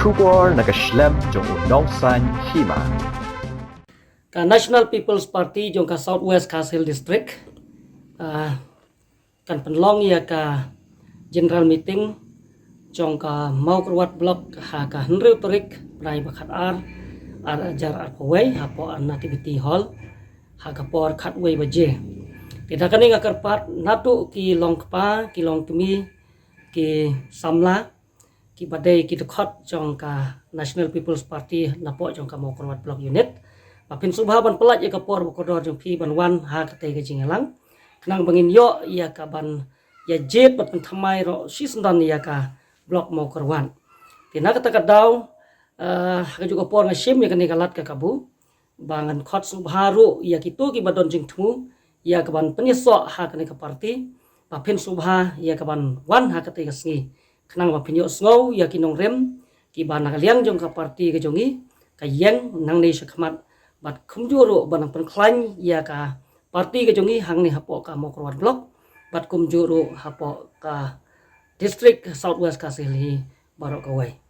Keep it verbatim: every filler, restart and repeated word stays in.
Khubor na ka shlem jong u nongsan hima. Ka National People's Party jong ka South West Khasi Hills District, ah, kan pynlong ïa ka general meeting jong ka Mawkyrwat Block ha ka hynriew tarik bnai ba khatar, ar hajar arphew wei, hapoh Nativity Hall ha ka por khatwei baje. Te da kane nga kyrpad naduh ki longkpa, ki longkmie, ki samla, ki ba dei ki dkhot jong ka National People's Party napoh jong ka Mawkyrwat Block Unit, ba phin sngewbha ban pyllait ïa ka por ba kordor jong phi ban wan ha katei ka jingïalang, khnang ba ngin ïoh ïa ka ban ïa jied bad pynthymmai ruh shisyndon ïa ka Block Mawkyrwat. Te na kata ka daw, eh, ha kajuh ka por nga shim ïa kane ka lad ka kabu ba ngan khot sngewbha ruh ïa kito ki ba don jingthmu ïa ka ban pynïasoh ha kane ka party, ba phin sngewbha ïa ka ban wan ha katei ka sngi, khnang ba phin ïohsngew ïa ki nongrim ki ba na ka liang jong ka party ka jong ngi, ka ïeng nangne shakhmat, bad kumjuh ruh ba nang pynkhlaiñ ïa ka party ka jong ngi hangne hapoh ka Mawkyrwat Block, bad kumjuh ruh hapoh ka district South West Khasi Hills hi baroh kawei.